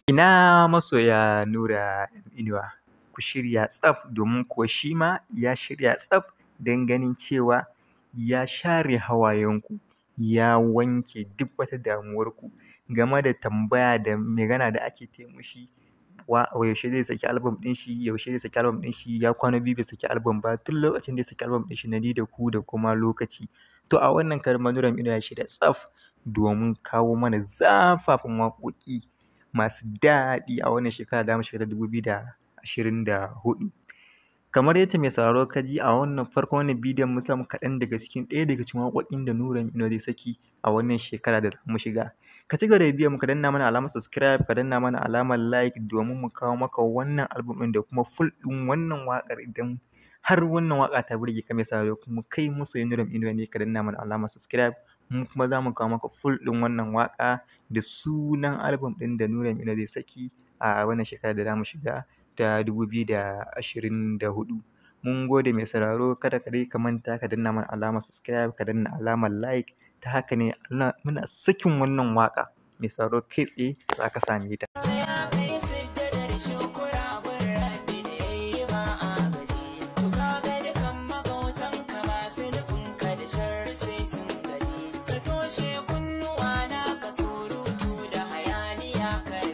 Ina masoya Nura M Inuwa, ku shirya tsaf domin kuwa shi ma ya shirya tsaf don ganin cewa ya share hawayenku, ya wanke duk wata damuwarku game da tambaya da magana da ake ta mishi wa yaushe zai saki album ɗin shi, yaushe zai saki album ɗin shi, ya kwana biyu bai saki album ba tun lokacin da ya saki album ɗin shi na Ni da Ku da kuma Lokaci. To a wannan karon ma Nura M Inuwa ya shirya tsaf domin kawo mana zafafan waƙoƙi masu daɗi a wannan shekara da mu shiga ta 2024. Kamar yadda mai sauraro ka ji a wannan farkon wannan bidiyon, mun samu kaɗan daga cikin ɗaya daga cikin waƙoƙin da Nura M Inuwa zai saki a wannan shekara da za mu shiga. Ka ci gaba da bibiyar mu, ka danna mana alamar subscribe, ka danna mana alamar like domin mu kawo maka wannan album ɗin da kuma full ɗin wannan waƙar. Idan har wannan waƙa ta burge ka, mai sauraro, kuma kai masoyin Nura M Inuwa ne, ka danna mana alamar subscribe, mu kuma za mu kawo maka full ɗin wannan waƙa da sunan album ɗin da Nura M Inuwa zai saki a wannan shekarar da za mu shiga ta 2024. Mun gode, mai sauraro, kada ka dai ka manta ka danna mana alamar subscribe, ka danna alamar like, ta haka ne muna sakin wannan waƙa, mai sauraro, kai tsaye za ka same ta. Ya kai sujjadar shukura gun Rabbi da ya yi ma agaji. To ka ga dukan magautanka masu nufinka da sharri sai sun gaji. Ka toshe kunnuwa na ka surutu da hayaniya kar